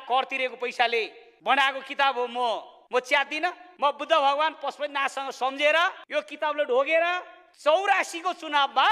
कर तिरेको पैसाले बनाएको किताब हो। म च्यात्दिनँ। म बुद्ध भगवान पशुपतिनाथसँग सम्झेर यो किताबले ढोगेर 84 को चुनावमा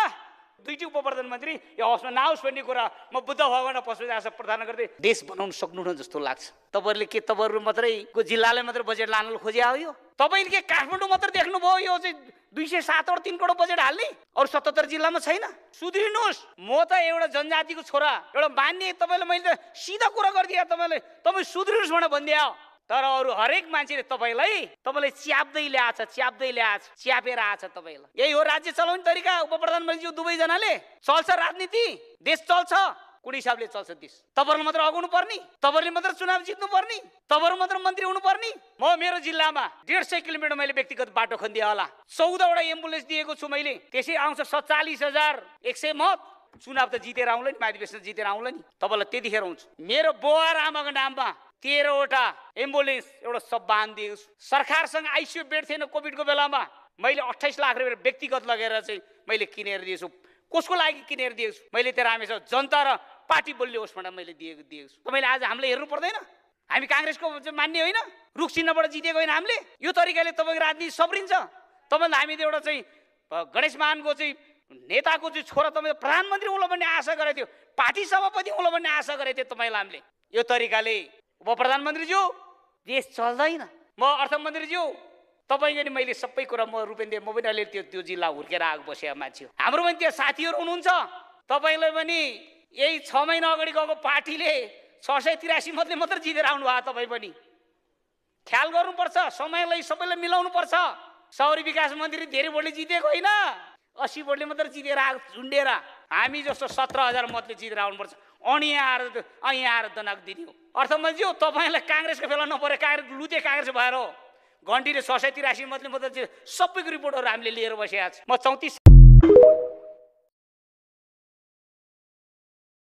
दुईटी उप प्रधानमन्त्री यो हाउसमा नआओस् भन्ने कुरा म बुद्ध भगवान पशुपतिनाथ प्रार्थना गर्दै देश बनाउन सक्नुहुन्न जस्तो लाग्छ। तपाईँहरूले के तपाईँहरू मात्रैको जिल्लाले मात्रै बजेट लान खोजे हो? यो तपाईँले के काठमाडौँ मात्र देख्नुभयो? यो चाहिँ 207 और 3 करोड बजेट हाल्ने अरू 77 जिल्लामा छैन? सुध्रिनुहोस्। म त एउटा जनजातिको छोरा, एउटा मान्ने, तपाईँले मैले त सिधा कुरा गरिदिए तपाईँ सुध्रिनुहोस् भनेर भनिदिए। तर अरू हरेक मान्छेले तपाईँलाई च्याप्दै ल्याएछ, च्यापेर आछ। तपाईँलाई यही हो राज्य चलाउने तरिका। उप प्रधानमन्त्री दुवैजनाले चल्छ राजनीति, देश चल्छ। कुन हिसाबले चल्छ देश? तपाईँहरूले मात्र अगाउनु पर्ने, तपाईँहरूले मात्र चुनाव जित्नु पर्ने, तपाईँहरू मात्र मन्त्री हुनु पर्ने। म मेरो जिल्लामा 150 किलोमिटर मैले व्यक्तिगत बाटो खनिदिए होला। 14वटा एम्बुलेन्स दिएको छु मैले। त्यसै आउँछ 47,100 मत। चुनाव त जितेर आउँला नि, महाधिवेशन जितेर आउँला नि। तपाईँलाई त्यतिखेर आउँछु। मेरो बुवा र आमाको नाममा 13वटा एम्बुलेन्स एउटा सब्बान दिएको छु। सरकारसँग आइसियु बेड थिएन कोभिडको बेलामा, मैले 28 लाख रुपियाँ व्यक्तिगत लगेर चाहिँ मैले किनेर दिएछु। कसको लागि किनेर दिएको छु? मैले त्यो रामेश्वर जनता र पार्टी बलियो होस् भनेर मैले दिएको छु। तपाईँले आज हामीलाई हेर्नु पर्दैन? हामी काङ्ग्रेसको मान्ने होइन, रुख चिन्हबाट जितेको होइन हामीले। यो तरिकाले तपाईँको राजनीति सब्रिन्छ। तपाईँलाई हामीले एउटा चाहिँ गणेश मानको चाहिँ नेताको चाहिँ छोरा तपाईँ प्रधानमन्त्री होला भन्ने आशा गरेको थियो, पार्टी सभापति होला भन्ने आशा गरेको थियो तपाईँलाई हामीले। यो तरिकाले उप प्रधानमन्त्रीज्यू देश चल्दैन। म अर्थमन्त्रीज्यू तपाईँको नि मैले सबै कुरा म रुपेन्द्र म पनि अहिले त्यो जिल्ला हुर्केर आएको बसेको मान्छे हो। हाम्रो पनि त्यो साथीहरू हुनुहुन्छ। तपाईँलाई पनि यही 6 महिना अगाडि गएको पार्टीले 683 मतले मात्र जितेर आउनु भयो। तपाईँ पनि ख्याल गर्नुपर्छ, समयलाई सबैलाई मिलाउनु पर्छ। शहरी विकास मन्त्री धेरै भोटले जितेको होइन, 80 भोटले मात्र जितेर आएको झुन्डेर। हामी जस्तो 17,000 मतले जितेर आउनुपर्छ। यहाँ आएर दनाक दिने हो। अर्थमन्त्रीज्यू तपाईँलाई काङ्ग्रेसको बेला नपरे, काङ्ग्रेस लुते काङ्ग्रेस भएर हो। घन्टीले 683 मतले मात्र सबैको रिपोर्टहरू हामीले लिएर बसेका छौँ। म 34